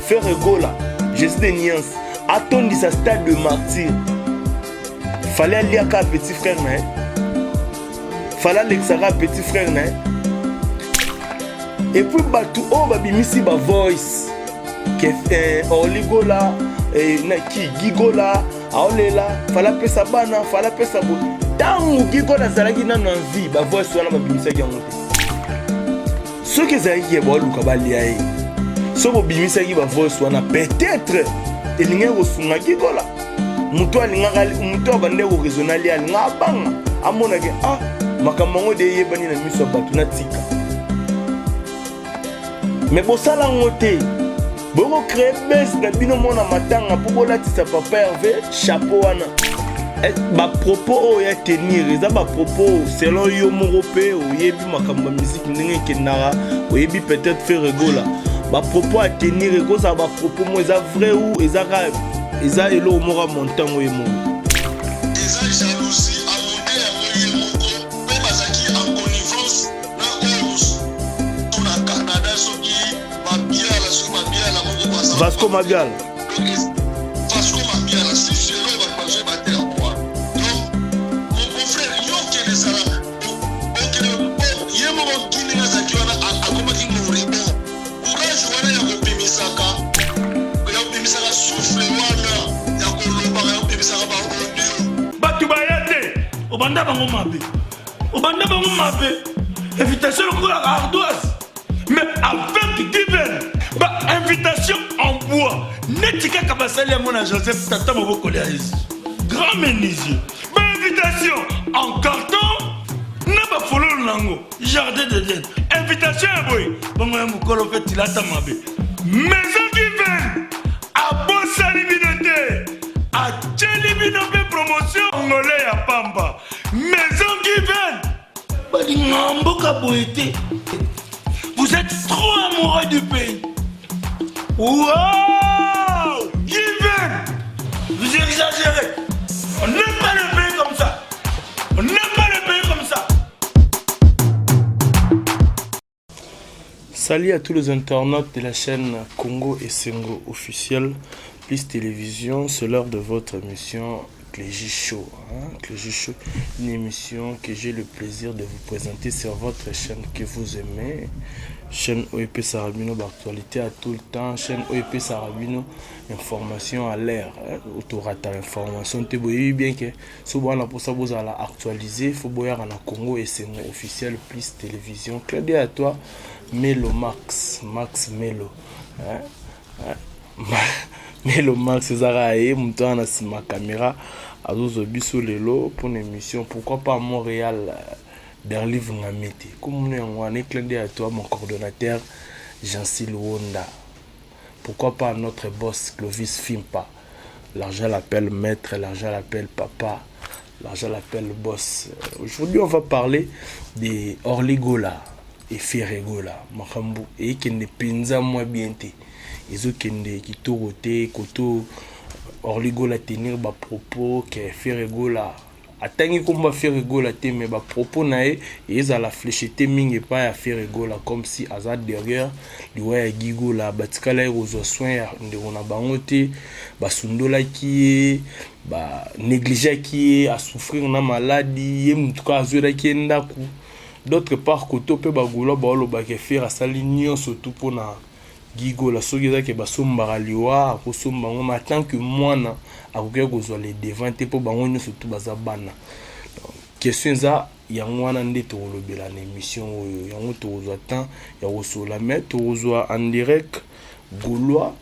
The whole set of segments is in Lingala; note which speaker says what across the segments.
Speaker 1: Ferre Gola, Jésus de Nuance atondisa stade de martyr, fallait aliaka petit frère na ye, fallait alekisaka petit frère na ye. Et puis bato oyo babimisi ba voice ke Orly Gola, na ki Guy Gola aolela, fallait apesa bana, fallait apesa boye. Ntango Guy Gola azalaki nano en vie, ba voice wana babimisaki yango te. Soki ezalaki ye baoluka balia ye, so bobimisaki ba voice wana, peut-être elingaki kosunga Guy Gola. Moto alingaka, moto abandaki koraisonner, alia, alinga abanga, amonaki: ah, makambo yango de eyebani na miso ya bato, natika. Me bosala yango te, bokocréer buzz na bino mona matanga mpo bolatisa papa Herve chapeau wana. Bapropos oyo ya tenir eza bapropos selon yo moko mpe oyebi makambo ya musique ndenge ekendaka, oyebi peut-être Ferre Gola. Bapropos ya tenir ekozala bapropos mo eza vrai ou eza kaka eza eloko moko ya montango ye moko.
Speaker 2: Eza jalousie, amonte yango ye moko mpe bazalaki en connivence na oyo mosusu na Canada, soki Mabiala, soki Mabiala moko baza.
Speaker 1: Vasco Mabiala.
Speaker 2: Vasco Mabiala, si selo bato bazoyeba te yango wana. Donc mon frère, yo okende ezala okende ye moko ndenge azalaki wana, akomaki moribond. Courage wana ya kobimisaka souffle wana ya kolobaka, ya kobimisaka baaudio.
Speaker 3: Bato baya te, obanda bango mabe, obanda bango mabe, invitation lokola ardoise, mais avec Given, bainvitation en bois neti kaka basali yango na Joseph, tata mobokoli ya Yesu, grand menuisier, bainvitation en carton na bafololo nango, jardin d'Eden, invitation ya boye bongo ya mokolo mpe tilata mabe. Maison Given abosani bino te, atieli bino mpe promotion ngole ya pamba. Maison Given balingaka mboka boye te. Vous êtes trop amoureux du pays. Wow, Given, vous exagérez. On n'aime pas le pays comme ça, on n'aime pas le pays comme ça.
Speaker 1: Salut à tous les internautes de la chaîne Congo et Sengo officiel plus télévision. C'est l'heure de votre émission Clégie Show. Hein? Clégie Show, une émission que j'ai le plaisir de vous présenter sur votre chaîne que vous aimez. Chaîne OEP Sarabino, actualité à tout le temps. Chaîne OEP Sarabino, information à l'air. Hein? Autorata information. Te bien que soki pour ça vous allez actualiser, faut boya na Congo et Sengo officiel plus télévision. Clin d'œil à toi, Melo Max, Max Melo. Hein? Hein? Melo Max ezaka ye moto wana na nsima caméra azozwa biso lelo mpona émission. Pourquoi pas Montréal, Berlive Ngamete komona yango wana. Clin d'œil à toi, mon coordonnateur Jansil Wonda. Pourquoi pas notre boss Clovis Fimpa. L'argent l'appelle maître, l'argent l'appelle papa, l'argent l'appelle boss. Aujourd'hui, on va parler de Orly Gola et Ferre Gola. Makambo ekende mpenza mwa bien te, ezokende kitoko te. Koto Orly Gola tenir bapropos ke Ferre Gola atangi nkombo Ferre Gola te, mais bapropos na ye ezala flèche te mingi epai ya Ferre Gola, comme si aza derrière liwa ya Guy Gola. Batikala ye kozwa soin ya ndeko na bango te, basundolaki ye, banégligeaki ye, asouffrir na maladi, ye mutu kaka azwelaki ye ndako. D'autre part, koto mpe bagaulois baolobaka Ferre asali nyonso tu mpona Guy Gola. Soki ezaki basombaka liwa, akosomba yango, mais tant que mwana akoki kozwa le devant te, mpo bango nyonso tu baza bana. Question eza yango wana nde tokolobela na émission oyo. Yango tokozwa temps ya kosola, mais tokozwa en direct gaulois,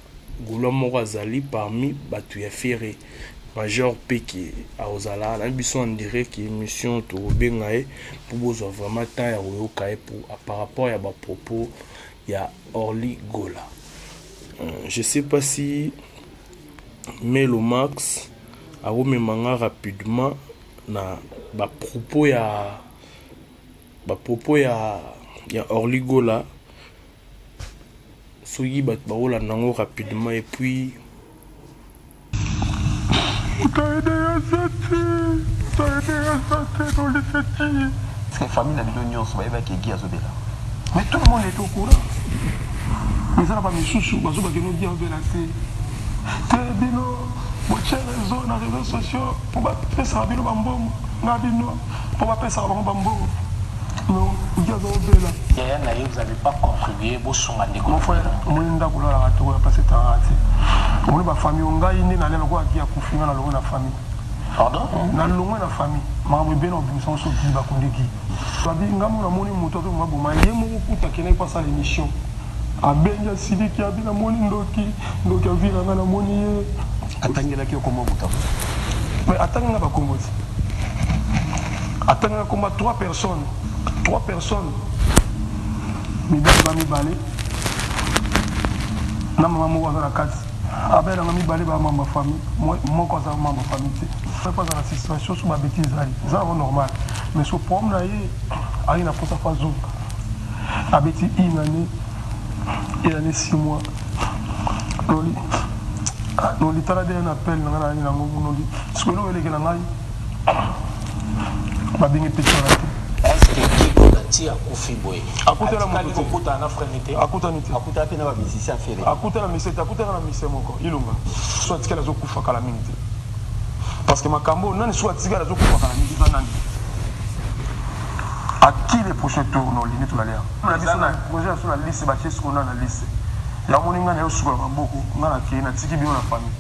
Speaker 1: gaulois moko azali parmi bato ya Ferre, Major Peke, akozala na biso en direct émission. Tokobenga ye mpo bozwa vraiment temps ya koyoka ye par rapport ya bapropos ya Orly Gola. Je sais pas si Melo Max akomemanga rapidement na bapropos ya Orly Gola, soki bato bakolanda yango rapidement et puis
Speaker 4: Moto aide aza te, moto aide aza te, nolisa ti.
Speaker 5: Famille na bino nyonso bayebaki Guy azobela.
Speaker 4: Mais tout le monde est au courant. Eza na ba misusu bazo ba keno bien bela te te bino botie reseau na reseaux sociaux po ba pesaka bino ba mbongo nga bino po ba pesaka bango ba mbongo non Guy aza obela.
Speaker 5: Yaya na ye vous avez pas contribue bosunga ndeko
Speaker 4: Mon
Speaker 5: na
Speaker 4: frère
Speaker 5: bino.
Speaker 4: Omoni ndaku olalaka te oya place etangaka te omoni ba famille oyo ngai nde nalia lokola Guy akufi ngai nalongwe na famille.
Speaker 5: Pardon?
Speaker 4: Na longwe na famille makambo ebele na kobimisa ngo soki ba kundi Guy. Babi nga moko namoni mutu azo linga boma ye moko kutu akendaki po asala emission abengi asiliki abi namoni ndoki ndoki ya vie na nga namoni ye.
Speaker 6: Atangelaki yo kombo ya mutu yango?
Speaker 4: Mais atangi nga ba kombo ti atangi nga kombo ya 3 personnes 3 personnes mibali ba mibale na mama moko aza na kati. Abel nanga mibale ba membre ya famille moko aza membre ya famille te faut azala na situation so ba betise ezali eza yango normal mais so problème na ye ayi na posa faut azonga abeti une année une année 6 mois noli noli tala de un appel nanga na nango noli sikoyo eloko elekela ngai babengi petit wana te.
Speaker 5: Est-ce que Guy Gola ti akufi boye
Speaker 4: Akutana
Speaker 5: atikali
Speaker 4: moto te.
Speaker 5: kokutana na frère ne te?
Speaker 4: Akutani te.
Speaker 6: Akutana pe na ba musiciens ya Ferre.
Speaker 4: Akutana musicien te, akutana na musicien moko Ilunga. Soki atikali azo kufa kala mingi te. Parce que makambo oyo nani soki atikali azo kufa kala mingi eza nani? A qui le prochain tour na olingi tolalia na biso na projet na biso na liste batie sikoyo nani na liste yango omoni ngai nayo sukola maboko ngai nakei natiki bino na famille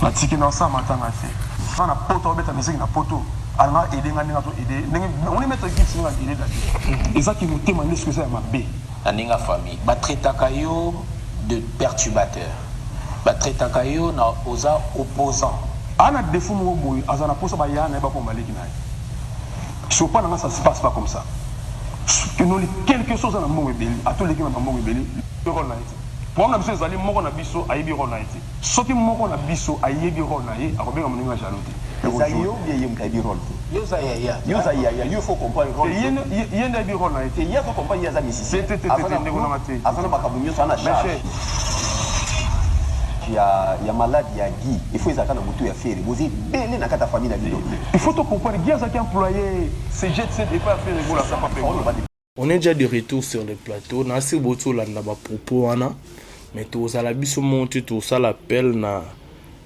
Speaker 4: natiki na osala matanga te nga na poto abeta musique na poto alinga aide nga ndenge azo aide ndenge omoni maître gims ndenge aide dadi eza ki motema nde soki eza ya mabe.
Speaker 5: Na ndenge ya famille ba traitaka yo de pertubateur ba traitaka yo na oza opposant.
Speaker 4: Aza na defaut moko boye azala na posa ba yaya na ye bakoma ba leki na ye sopa na nga ça se passe pas comme ça noli quelque soit oza na mbongo ebele ata oleki na ba mbongo ebele role na ye te problème na biso ezali moko na biso ayebi role na ye te. Soki moko na biso ayebi role na ye, akobenga moninga jaloux te.
Speaker 6: Eza yo ou bien ye mutu ayebi role te?
Speaker 5: Yo oza yaya.
Speaker 6: Yo oza yaya, yo il faut comprendre role.
Speaker 4: Te, ye nde ayebi role na ye
Speaker 6: te. Te, ye azo comprendre ye aza musicien.
Speaker 4: Te, te, te, te, ndeko na nga te.
Speaker 6: Aza na makambo nionso, aza na charge ya ya malade ya Guy, il faut ezalaka na mutu ya Ferre. Boza ebele na kati ya famille na bino.
Speaker 4: Il faut to comprendre Guy azalaki employe, c'est jet set epai ya Ferre Gola, aza pa Ferre Gola.
Speaker 1: On est déjà de retour sur le plateau. Nasi boti olanda ba propos wana mais tozala biso moko te tosala appel na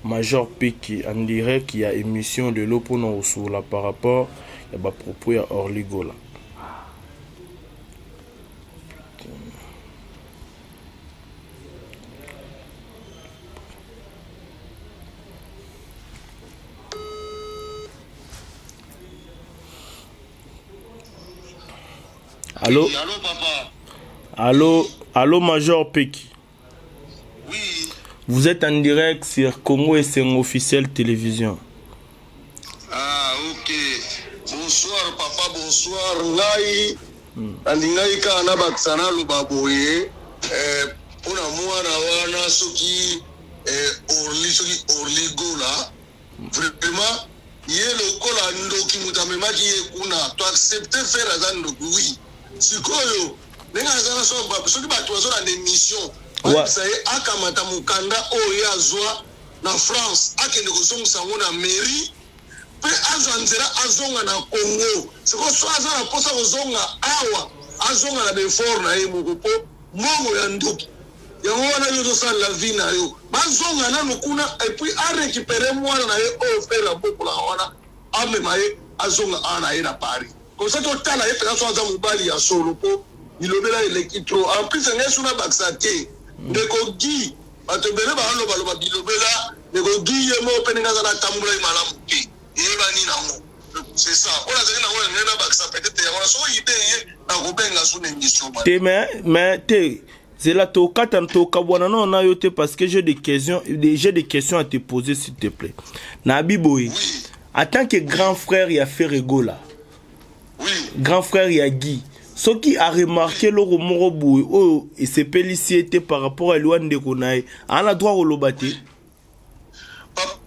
Speaker 1: Major Peki en direct ya émission lelo mpona kosolola par rapport ya ba propos ya Orly Gola. Allô?
Speaker 2: Oui, allô papa.
Speaker 1: Allô, allô Major Peki.
Speaker 2: Oui.
Speaker 1: Vous êtes en direct sur Congo Esengo officiel télévision.
Speaker 2: Ah, ok. Bonsoir papa, bonsoir. Ngai nalingaki kaka nabakisa naloba boye eh, mpo na mwana wana soki eh, Orly soki Orly Gola Vraiment ye lokola ndoki moto amemaki ye kuna to accepte ferre aza ndoki oui sikoyo ndenge aza na soki bato bazolanda emission bayebisa ye akamata mokanda oyo ye azwa na France akende kozongisa yango na mairie mpe azwa nzela azonga na Congo sikoyo so aza na mposa kozonga awa azonga na befort na ye moko mpo mbongo ya ndoki Yango wana yo ozosalela vie na yo. Bazonga nanu kuna et puis a recuperer mwana na ye oyo ferre abokolaka wana amema ye azonga awa na ye na Paris. Comme ça totala ye penza soki aza mobali ya solo po bilobela eleki trop. En plus ngai su nabakisa te ndeko Guy bato ebele baaloba loba bilobela ndeko Guy ye moko pe ndenge aza na atambolaki malamu te eyebani nango. C'est ça. Oyo nazali nango na ngai nabakisa peut-être yango na soki idee ye nakobenga su na émission.
Speaker 1: Te mais mais te Zela tokata tokabwana non na yo te parce que j'ai des questions j'ai des questions à te poser s'il te plaît. Na biboye.
Speaker 2: Oui.
Speaker 1: En tant que grand frère ya Ferre Gola.
Speaker 2: Oui.
Speaker 1: Grand frère ya Guy. Soki a remarqué loko moko boye oyo esepelisi ye te par rapport à liwa ndeko na ye, ana droit koloba te.
Speaker 2: Papa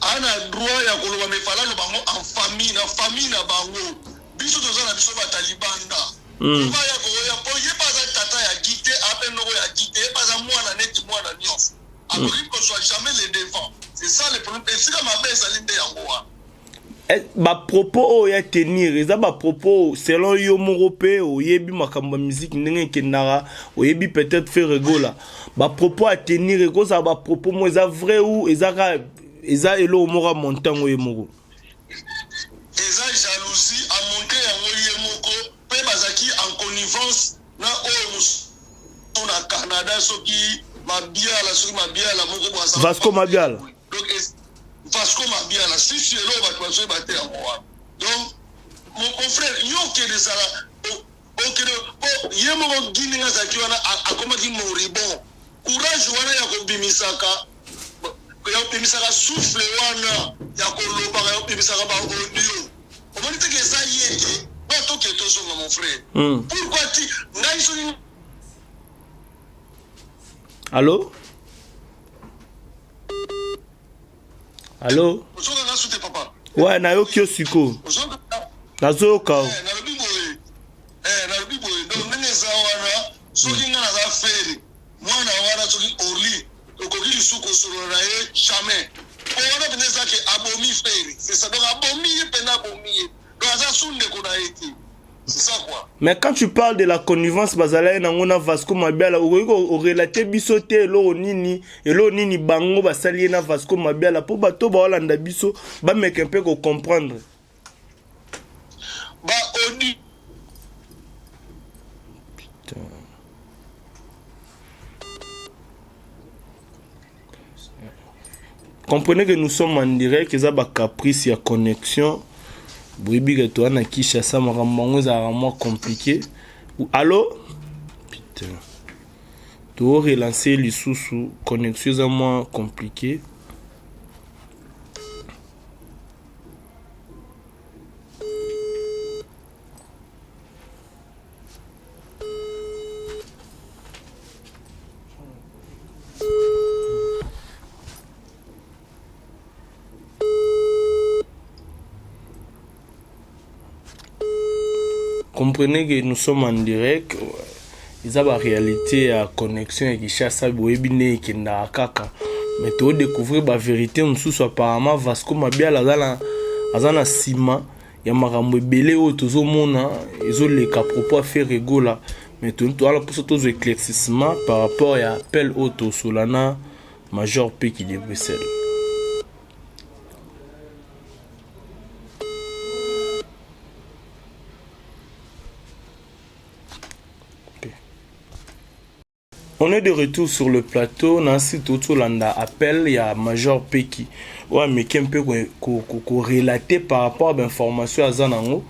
Speaker 2: aza na droit ya koloba mais fallait aloba yango en famille na famille na bango biso toza na biso bata libanda mm. ya koya po ye pe aza tata ya Guy te ape noko ya Guy te ye pe aza mwana neti mwana nyonso akoki mm. kozwa jamais le devant c'est ça le problème esika mabe ezali nde yango wana.
Speaker 1: Eh, bapropos oyo ya tenir eza bapropos selon yo moko mpe oyebi makambo ya miziki ndenge ekendaka, oyebi peut-être Ferre Gola, bapropos ya tenir ekozala bapropos moko eza vrai ou eza kaka eza eloko moko ya montango ye moko?
Speaker 2: Eza jalousie, amonte yango ye moko, mpe bazalaki en connivence na oyo mosusu na Canada, soki Mabiala, soki Mabiala moko bo azala.
Speaker 1: Vasco Mabiala.
Speaker 2: Donc Vasco Mabiala, si si, eloko bato bazoyeba te yango wana. Donc mon frère, yo okende ezala okende po ye moko Guy ndenge azalaki wana, akomaki moribond. Courage wana ya kobimisaka souffle wana ya kolobaka, ya kobimisaka ba audio, omoni teke eza ye te. No, toke tozonga, mon frère. Pourquoi ti ngai soki
Speaker 1: Allo, allo?
Speaker 2: Ozokanga su te, papa?
Speaker 1: Ouais, nayoki yo sikoyo.
Speaker 2: Ozoka?
Speaker 1: Nazoyoka o.
Speaker 2: Nalobi boye, donc ndenge eza wana, soki ngai naza Ferre, mwana wana soki Orly, okoki lisusu kosolola na ye jamais, po wana mpenza eza ke abomi Ferre, c'est ça. Donc abomi ye mpenza, abomi ye, donc aza su ndeko na ye te, c'est ça quoi.
Speaker 1: Mais quand tu parles de la connivence bazalaki nango na Vasco Mabiala, okoki orelater biso te eloko nini bango basali ye na Vasco Mabiala, mpo bato baolanda biso bameka mpe kocomprendre?
Speaker 2: Ba audio.
Speaker 1: Putain. Comprenez que nous sommes en direct, eza bacaprice ya connexion. Boyebi ke toza na Kinshasa, makambo yango ezalaka mwa compliqué. Allo, putain, torelancer lisusu, connexion eza mwa compliqué. Comprenez que nous sommes en direct, eza baréalité ya connexion ya Kinshasa, boyebi nde ekendaka kaka. Mais todécouvrir bavérité mosusu. Apparemment Vasco Mabiala aza na nsima ya makambo ebele oyo tozomona ezoleka propos ya Ferre Gola. Mais toala mposa tozwa éclaircissement par rapport ya appel oyo tosola na Major Peki de Bruxelles. On est de retour sur le plateau. Nancy totolanda appel ya Major Peki oyo ameki mpe korelater par rapport à bainformation aza nango.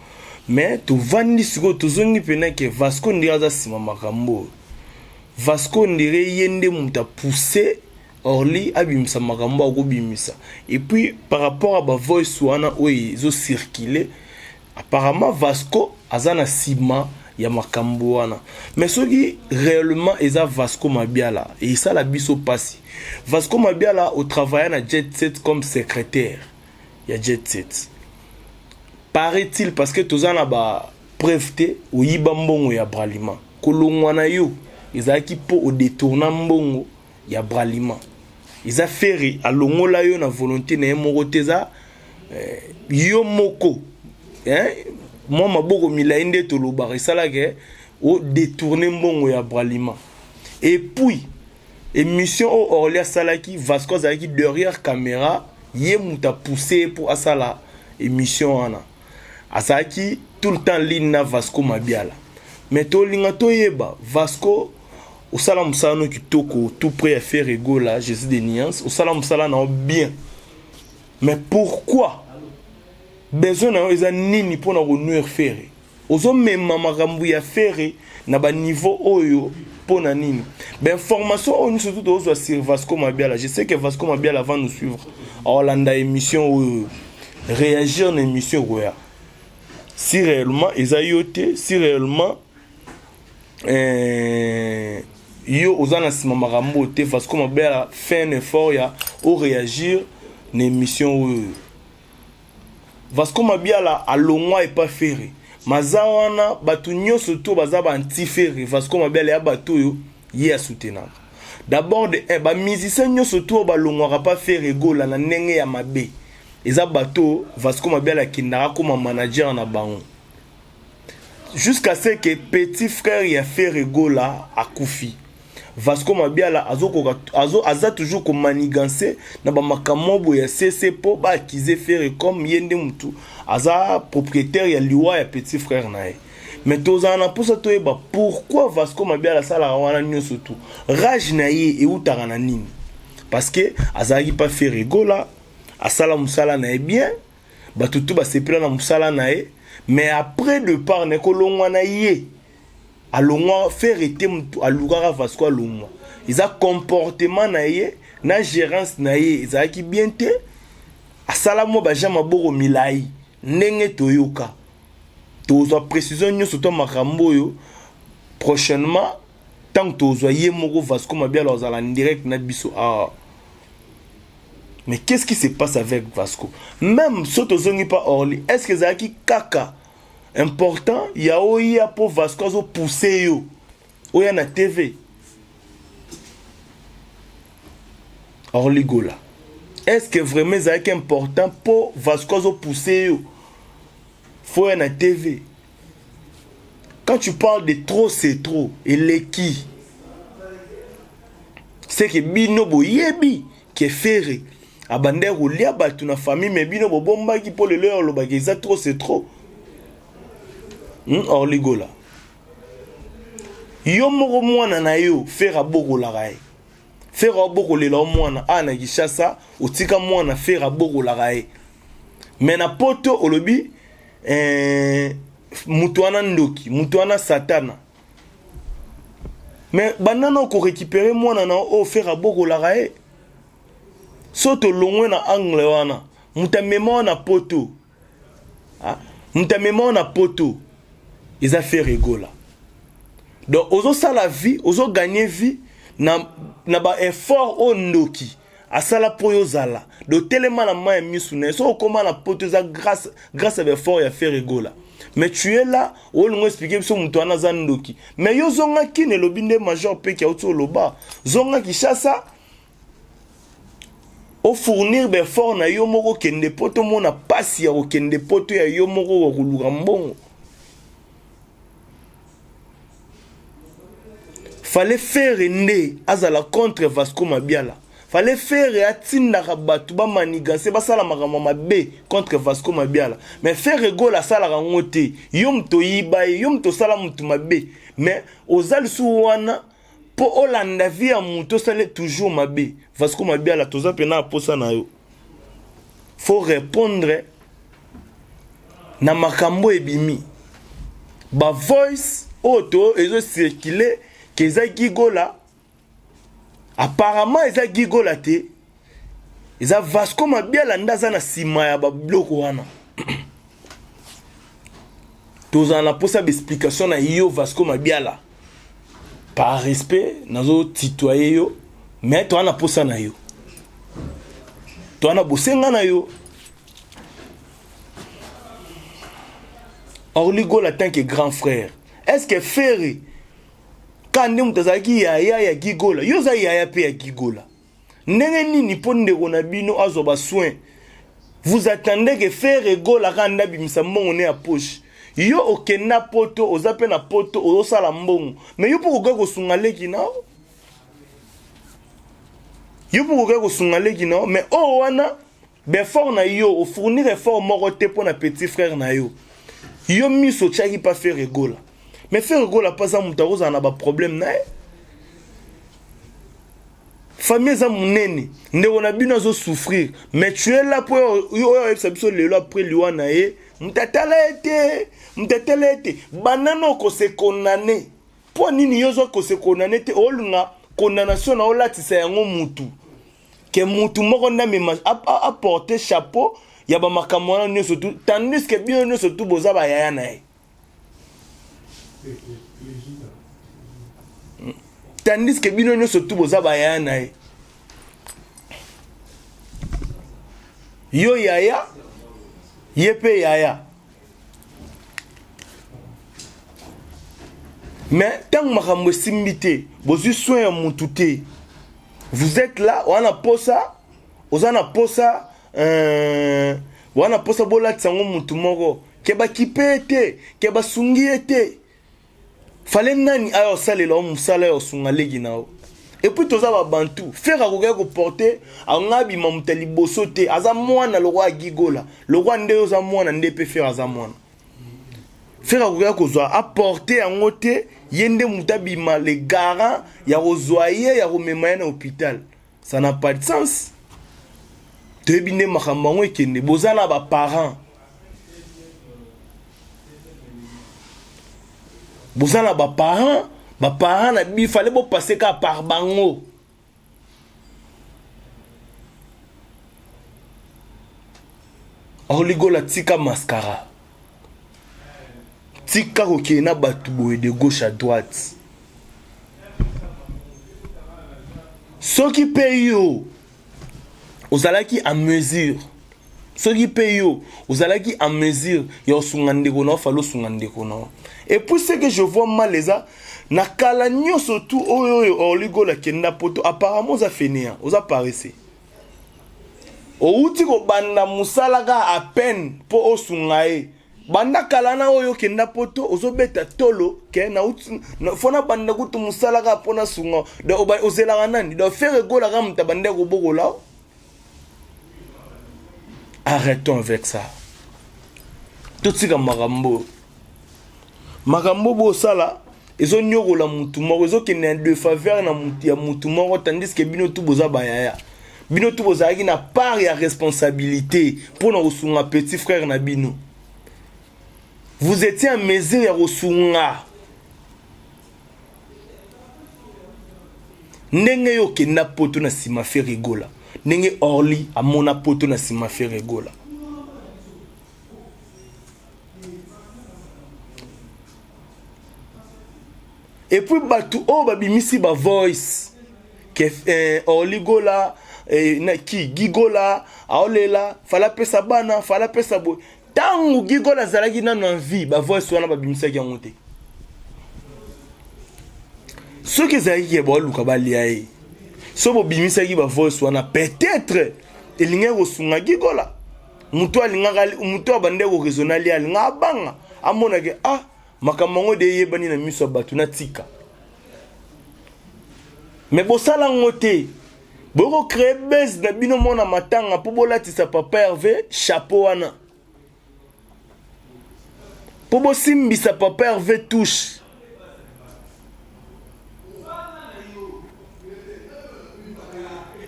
Speaker 1: Mais tovandi sikoyo, tozongi mpena ke Vasco ndire aza nsima makambo oyo. Vasco ndire ye nde moto apousse Orly abimisa makambo akobimisa. Et puis par rapport à bavoice wana oyo ezocircule, apparemment Vasco aza na nsima ya makambo wana. Mais soki réellement eza Vasco Mabiala, esala biso mpasi. Vasco Mabiala otravailla na Jet Set comme secrétaire ya Jet Set, paraît-il, parce que toza na bapreuve te. Oyiba mbongo ya Bralima. Kolongwa na yo ezalaki mpo odétourna mbongo ya Bralima. Eza Ferre alongola yo na volonté na ye moko te, eza yo moko, hein? Mwa maboko milai nde tolobaka, esalaka odétourne mbongo ya Bralima. Et puis émission oyo Orly asalaki, Vasco azalaki derrière caméra, ye moto apousse ye mpo asala émission wana. Azalaki tout le temps ligne na Vasco Mabiala. Mais tolinga toyeba, Vasco, osala mosala no kitoko tout près ya Ferre Gola, Jésus de Nuance, osala mosala na yo bien, mais pourquoi besoin na yo eza nini mpona konuire Ferre? Ozomema makambo ya Ferre na baniveau oyo mpo na nini? Bainformation oyo nyonso tu tozwa sur Vasco Mabiala, je sais que Vasco Mabiala va nous suivre, aolanda émission oyo, réagir na émission koya. Si réellement eza yo te, si réellement yo oza na nsima makambo oyo te, Vasco Mabiala, fait un effort ya oréagir na émission oyo. Vasco Mabiala alongwa epa Ferre maza wana, bato nyonso to baza baanti Ferre, Vasco Mabiala ya bato oyo ye asoutenaka. D'abord de un, bamusicien nyonso to oyo balongwaka pa Ferre Gola na ndenge ya mabe. Eza bato Vasco Mabiala akendaka akoma manager na bango. Jusqu'à ce que petit frère ya Ferre Gola akufi. Vasco Mabiala azokoka azo aza toujours ko manigancer na ba makambo boye ya CC po ba accuser Ferre comme ye nde mutu aza propriétaire ya liwa ya petit frère na ye. Mais tozala na mposa toyeba pourquoi Vasco Mabiala asalaka wana nyonso tout. Rage na ye eutaka na nini? Parce que azalaki pa Ferre Gola, asala mosala na ye bien, bato tout basepela na mosala na ye, mais après départ na kolongwa na ye alongwa Ferre te mutu alukaka Vasco alongwa. Eza comportement na ye na gérance na ye ezalaki bien te, asala mwa baja maboko milai ndenge toyoka. Tozwa précision nyonso to makambo oyo prochainement ntango tozwa ye moko Vasco Mabiala azala en direct na biso awa. Mais qu'est-ce qui se passe avec Vasco? Même so tozongi pa Orly, est-ce que ezalaki kaka important ya oya po Vasco azopousse yo oya na TV? Orly Gola, est-ce que vraiment ezalaki important po Vasco azopousse yo faut oya na TV? Quand tu parles de trop, c'est trop. Eleki. C'est que bino boyebi ke Ferre abandaki kolia bato na famille, mais bino bobombaki mpo lelo oyo olobaki eza trop, c'est trop. Orly Gola, yo moko mwana na yo Ferre abokolaka ye. Ferre abokolela yo mwana awa na Kinshasa, otika mwana Ferre abokolaka ye, mais na poto olobi moto wana ndoki, moto wana satana. Mais banda na okorécupérer mwana na oyo Ferre abokolaka ye. So tolongwe na angle wana, moto amema wana poto, moto amema wana poto eza Ferre Gola. Donc ozosala vie, ozogagner vie na baeffort oyo ndoki asala mpo oyo ozala. Donc telema na mai ya misu na ye. Soki okóma na poto, eza grâce à baeffort ya Ferre Gola. Mais tu es là, olingo expliquer biso moto wana aza ndoki, mais yo zonga kini. Elobi nde major peki auti oloba, zonga Kinshasa, ofournir baeffort na yo moko, okende po tomona mpasi ya kokende poto ya yo moko ya koluka mbongo. Fallait Ferre nde azala contre Vasco Mabiala. Fallait Ferre atindaka bato bamanigancer, basala makambo mabe contre Vasco Mabiala. Mais Ferre Gola asalaka yango te. Yo moto oyiba ye, yo moto osala moto mabe, mais oza lisusu wana mpo olanda vie ya moto osala toujours mabe. Vasco Mabiala, toza mpena aposa na yo, faut répondre na makambo ebimi, bavoice oyo to ezocircule ke eza Gigola. Apparemment eza Gigola te, eza Vasco Mabiala nde aza na nsima ya babiloko wana. Tozala na mposa baexplication na yo, Vasco Mabiala. Par respect nazotitoye yo, mais toza na mposa na yo, toza na bosenga na yo. Orly Gola, tant que grand frère, est ce que Ferre ka nde moto azalaki yaya ya Gigola? Yo oza yaya mpe ya Gigola, ndenge nini mpo ndeko na bino azwa basoin, vous attendez que Ferre Gola kaka nde abimisa mbongo ne ya poche? Yo okenda poto, oza mpe na poto, ozosala mbongo, mais yo mpo kokoki kosunga leki na yo, mpo kokoki kosunga leki na yo. Mais oyo wana baeffort na yo, ofournir effort moko te mpo na petit frère na yo. Yo miso otiaki mpa Ferre Gola, mais Ferre Gola mpe aza moto akozala na baproblème na ye. Famille eza monene, ndeko na bino azosouffrir, mais tu es là mpo oyo oyebisa biso lelo après liwa na ye, moto atala ye te, moto atala ye te. Banana okose condamner mpo nini? Yo ozwa kose condamner te, olinga condamnation na olatisa yango mutu ke mutu moko nde amema aporte chapeau ya bamakambo wana nyonso tu, tandis ke bino nyonso tu boza bayaya na ye, tandis ke bino nyonso tu boza bayaya na ye. Yo yaya, ye mpe yaya, mais ntango makambo esimbi te, bozwi soin ya mutu te. Vous êtes là wana posa, oza na posa. euh, wana mposa bolatisa yango motu moko ke bakipe ye te ke basungi ye te fale nani aya osalela yo mosala ya osunga leki na yo epuis toza babantu fere akokaki koporte anga abima moto ya liboso te aza mwana lokola gigola lokola nde yo oza mwana nde mpe fere aza mwana Ferre akokaki kozwa aporte yango te ye nde moto abima le garant ya kozwa ye ya komema ye na hôpital ça n'a pas de sens toyebi nde makambo yango ekende boza na baparent boza na baparent baparent na bi fallait bopase kaka par bango Orligola tika mascara. Tika kokende na bato boye de gauche à droite. Soki mpe yo ozalaki en mesure soki mpe yo ozalaki en mesure ya kosunga ndeko na yo fale osunga ndeko na yo et puis ce que je vois mal eza na kala nyonso tu oyo oyo orligola akenda poto apparemment oza fainéant oza paresseux Owuti kobanda musala kaka à peine po osunga ye. Banda kala na oyo okenda poto ozobeta tolo ke nauti fo nabanda kutu musala kaka po nasunga. Donc ozelaka nani? Donc Ferre Gola kaka moto abandaki kobokola yo? Arrêtons avec ça. Totika makambo oyo. Makambo bosala ezonyokola mutu moko ezokende en defaveur na mutu ya mutu moko tandis que bino tu boza bayaya bino tu bozalaki na part ya responsabilité mpo na kosunga petit frère na bino vous étiez en mesure ya kosunga ndenge yo okenda poto na nsima Ferre Gola ndenge Orly amona poto na nsima Ferre Gola Et puis batu oyo babimisi ba voice ke eh, Orly Gola eh, na ki Guy Gola aolela fala pesa bana fala pesa boye ntango Guy Gola azalaki nano en vie ba voice wana babimisaki yango te soki ezalaki ke baoluka balia ye so bobimisaki ba voice wana peut-être elingaki kosunga Guy Gola moto alingaka moto abandaki koraisonne alia alinga abanga amonake ah Makambo yango de eyebani na miso ya bato natika. Mais bosala yango te. Boyoko ko créer buzz na bino mona matanga mpo bolatisa papa Hervé chapeau wana. Mpo bosimbisa papa Hervé touche.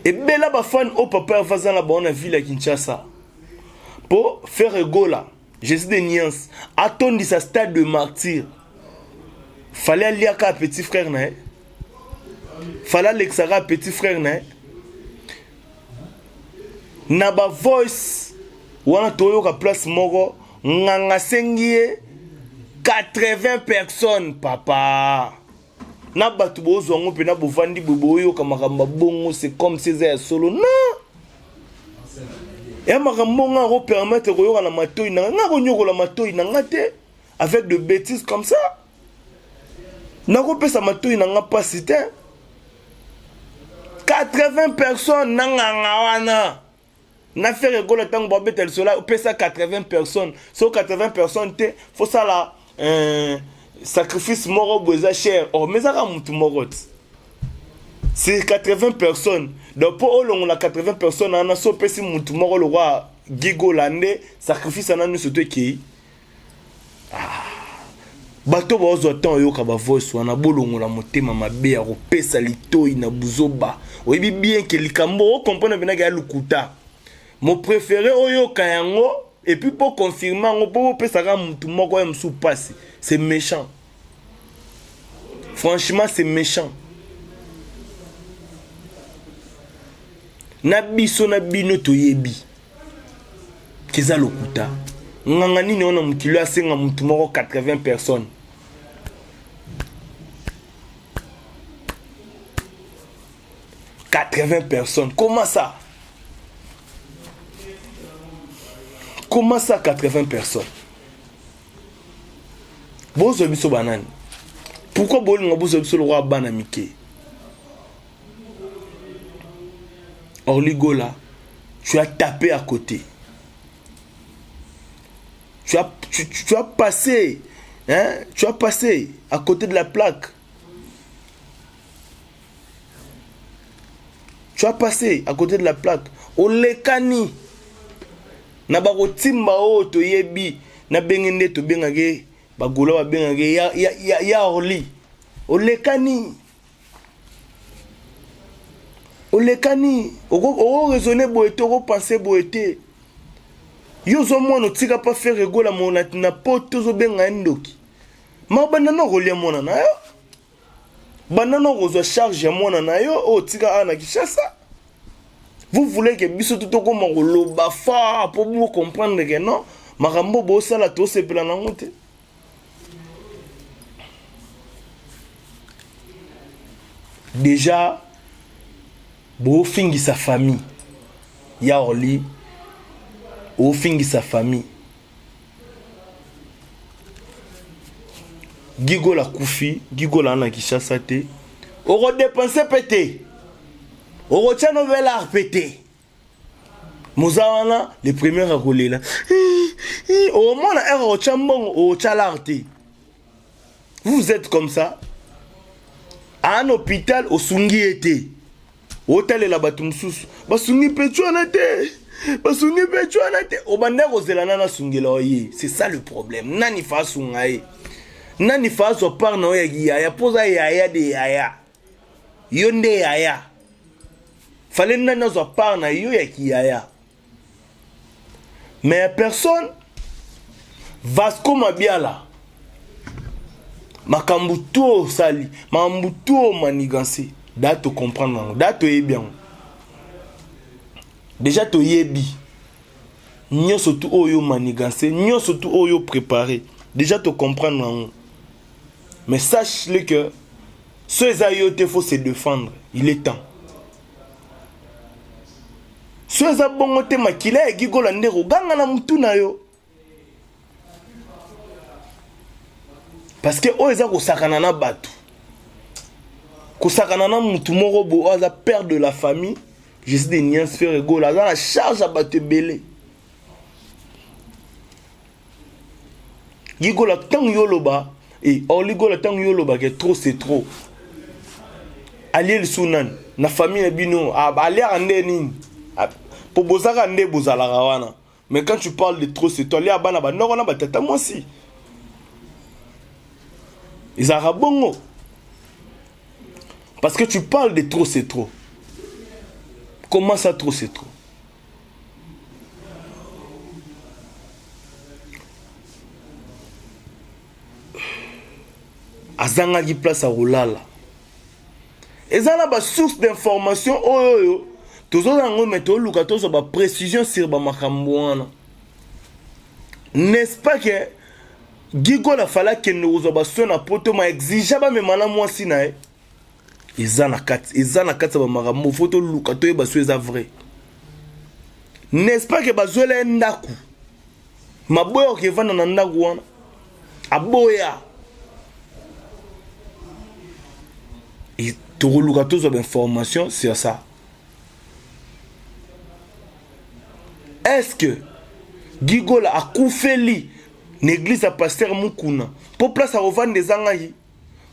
Speaker 1: Ebela ba fan oyo papa Hervé aza na bango na ville ya Kinshasa. Mpo Ferre Gola Jesus de nuance atondisa stade de martyr fallait aliaka petit frère na ye fallait alekisaka petit frère na ye na ba voice wana toyoka place moko nganga asengi ye 80 personnes papa na bato bozwa yango mpena bovandi boye boyoka makambo ya bongo c'est comme si eza ya solo non ya makambo nga akopermettre koyoka na matoi na nga nga akonyokola matoi na nga te avec de bêtises comme ça nakopesa matoi na nga mpasi te 80 personnes na nganga wana na Ferre Gola ntango babeta lisolo opesa 80 personnes so 80 personnes te fosala euh, sacrifice moko boye eza cher or mais ezaka motu moko ti c'est 80 personnes donc mpo olongola 80 personnes wana so opesi motu moko lokwa gigola nde sacrifice wana nyonso to ekei ah. Bato baozwa temps oyoka ba voice wana bolongola motema mabe ya kopesa litoi na buzoba oyebi bien ke likambo o comprendre mpenaka ya lokuta mo préféré oyoka yango et puis po confirmer yango po bopesaka mutu moko ya mosusu pasi c'est méchant franchement c'est méchant na biso na bino toyebi Eza lokuta. Nganga nini wana mokili asenga mutu moko 80 personnes. 80 personnes. Comment ça? Comment ça 80 personnes? Bozwa biso banani? Pourquoi bolinga bozwa biso lokola bana mike? Orly Gola. Tu as tapé à côté. Tu as, tu, tu as passé, hein? Tu as passé à côté de la plaque. Tu as passé à côté de la plaque. Olekani. Na bakotimba oyo toyebi na benge nde tobengaki bagola babengaki ya, ya, ya, ya orly olekani olekani okoraisonne boye te okopense boye te yo ozo mwana otika pa ferre gola mona na poto ozobenga ye ndoki ma obanda na okolia mwana na yo banda na okozwa charge ya mwana na yo oyo otika awa na kinshasa vous voulez que biso to tokoma koloba fort mpo bo comprendre que non makambo bosala tosepela nango te Dejà bofingisa famille ya Orly ofingisa famille Gigola akufi Gigola na Kinshasa te okodepense mpe te okotya novelar mpe te moza wana le premier akolela omona ere okotya mbongo okotya lar te vous êtes comme ça en hôpital osungi ye te otalela bato mosusu basungi mpe cwana te basungi mpe cwana te obanda kozela nani asungela ye c'est ça le problème nani fa asunga ye nani fa azwa part na yo ya kiyaya mpo oza yaya de yaya yo nde yaya fale nani azwa part na yo ya kiyaya mais personne vasco mabiala makambo to osali makambo to maniganse da to comprendre yango da toyebi yango deja toyebi nyonso tu oyo maniganse nyonso tu oyo prépare deja to comprendre yango mais sache le que so eza yo te faut se défendre il est temps so eza bongo te makila ya gigola nde koganga na mutu na yo parce que oyo eza kosakana na bato kosakana na mutu moko boye oyo aza père de la famille jésus de niance ferre gola aza na charge ya bato ebele gigola ntango yo oloba e orligola ntango yo oloba ke trop c'est trop alie lisusu nani na famille na bino aliaka nde nini po bozaka nde bozalaka wana mais quand tu parles de trop c'est trop alia bana banoko na batata mwasi ezalaka bongo parce que tu parles de trop c'est trop comment ça trop c'est trop azangaki place ya kolala eza na basource d'information oyo oyo tozozala yango me toluka tozwa baprécision sur bamakambo wana n'est-ce pas que gigola fala akende kozwa basoin na poto ma exige bamema na mwasi na ye eza na kati eza na kati ya bamakambo fo toluka toyeba so eza vrai n'est-ce pas ke bazwela ye ndako maboya okevanda na ndako wana aboya tokoluka tozwa bainformation sur ça est-ce que gigola akufeli na église ya pasteur mukuna mpo place akovanda ezangaki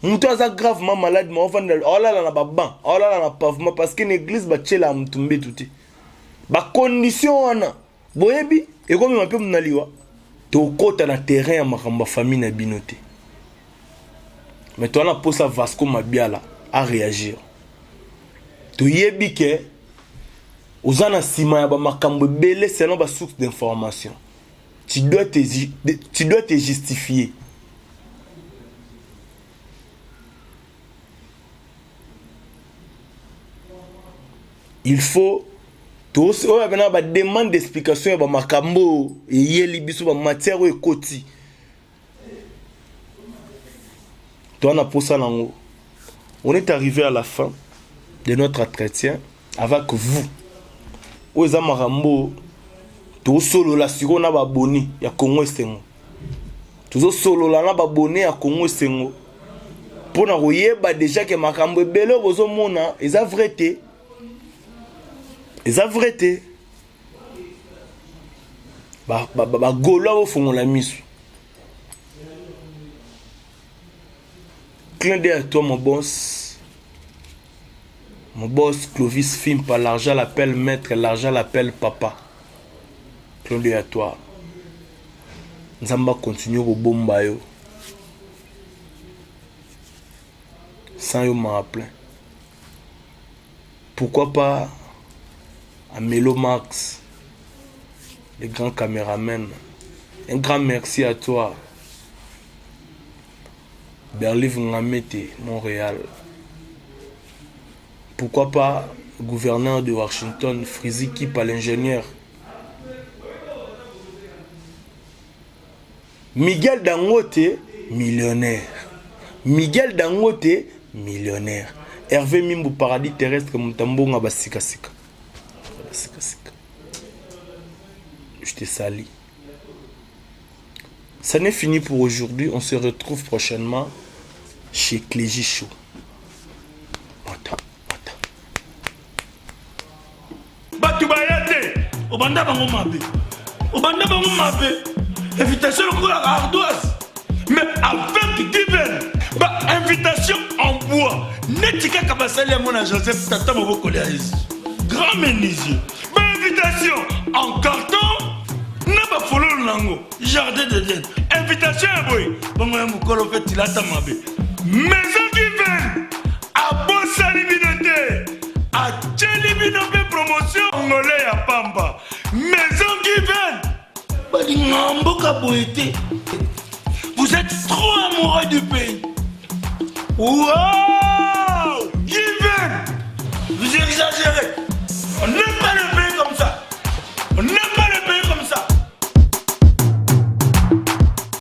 Speaker 1: moto aza gravement malade ma ovanda aolala na baban aolala na pavement parce que na église batielaka moto mbetu te bacondition wana boyebi ekomema mpe na liwa tokota na terrain ya makambo ya famille na bino te mais toza na mposa vasco mabiala aréagir toyebi ke oza na nsima ya bamakambo ebele selon basource d'information tu dois te, tu dois te justifier il faut oyo apena bademande d'explication ya bamakambo oyo eyeli biso bamatière oyo ekoti toa na mposa nango on est arrivé à la fin de notre entretien avec vous oyo eza makambo tosolola sikoyo na baboni ya congo esengo tozosolola na babone ya congo esengo mpo na koyeba deja ke makambo ebele oyo bozomona eza vrai te eza vrai te. Ba Gaulois bofongola miso. Clin d'œil à toi, mon boss. Mon boss Clovis Fimpa, l'argent l'appelle maître, l'argent l'appelle papa. Clin d'œil à toi. Nzambe continue kobomba yo. Sans yo m'a plein. Pourquoi pas à Melo Max, le grand caméraman. Un grand merci à toi. Berlive Ngamete, Montréal. Pourquoi pas gouverneur de Washington, Frizy Kipa, l'ingénieur. Miguel Dangote, millionnaire. Miguel Dangote, millionnaire. Hervé Mimbu, paradis terrestre, Mutambonga, basika sika. Basika sika. Je te salue. Ça n'est fini pour aujourd'hui. On se retrouve prochainement chez Clégy Show. Attends, attends.
Speaker 3: Bato baya te, obanda bango mabe, obanda bango mabe. Invitation lokola ardoise, mais avec given ba invitation en bois, neti kaka basali yango na Joseph, tata mobokoli ya Yesu, grand menuisier. Ba invitation en carton na bafololo nango, jardin d'Eden. Invitation ya boye bongo ya mokolo mpe tilata mabe. Maison Given abosani bino te, atieli bino mpe promotion ngole ya pamba. Maison Given balinga mboka boye te. Vous êtes trop amoureux du pays. Wow, Given, vous exagérez.